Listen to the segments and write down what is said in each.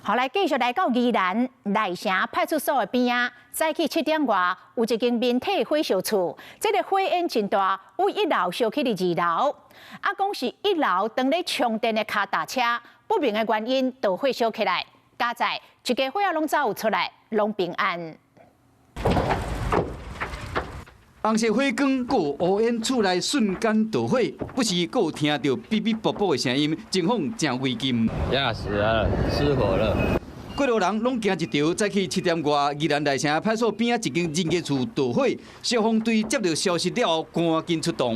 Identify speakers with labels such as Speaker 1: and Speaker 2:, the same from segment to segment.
Speaker 1: 好，來繼續來到宜蘭內城派出所的邊仔，早起7點外有一間民體火燒厝，這个火焰真大，由一樓燒去佇二樓。啊，講是一樓當咧充電的跤踏車，不明的原因導火燒起來，佳哉一家伙仔攏走有出來，攏平安。
Speaker 2: 紅色火光，閣有烏煙，厝內瞬間著火，不時閣有聽著嗶嗶啵啵的聲音，情況誠危急。
Speaker 3: 嚇死了，失火了。
Speaker 2: 幾路人攏驚一趒，早起7點外，宜蘭內城派出所邊仔一間人家厝著火，消防隊接著消息了後，趕緊出動。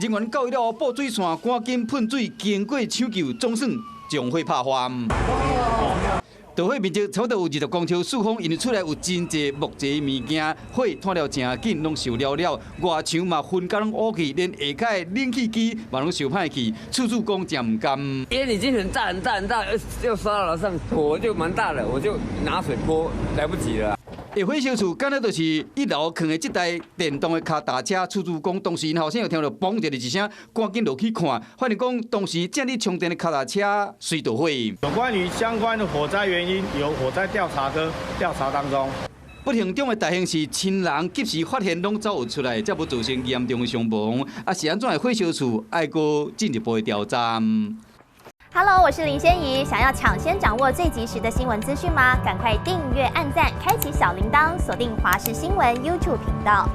Speaker 2: 人員到位了後，布水線趕緊噴水，經過搶救，總算將火拍翻。著火面積差不多有20公尺四方，因為厝內有真濟木材物件，火湠了誠緊，攏燒了了，外牆嘛熏甲攏烏去，連下跤的冷氣機嘛攏燒歹去，厝主講誠毋甘。
Speaker 4: 煙已經很大很大很大，又燒到樓上，火就蠻大的，我就拿水潑，來不及了。
Speaker 2: 會火燒厝，敢若就是一樓囥的這台電動的跤踏車。厝主講，當時𪜶後生又聽著嘣一聲，趕緊落去看，發現講當時正佇充電的跤踏車隨著火。
Speaker 5: 有關於相關的火災原因，由火災調查科調查當中。
Speaker 2: 不幸中的大幸是親人及時發現，攏走有出來，才無造成嚴重的傷亡。啊，是按怎會火燒厝，愛閣進一步的調查。
Speaker 6: Hello，我是林仙怡。想要搶先掌握最及時的新聞資訊嗎？趕快訂閱、按讚、開啟小鈴鐺，鎖定華視新聞 YouTube 頻道。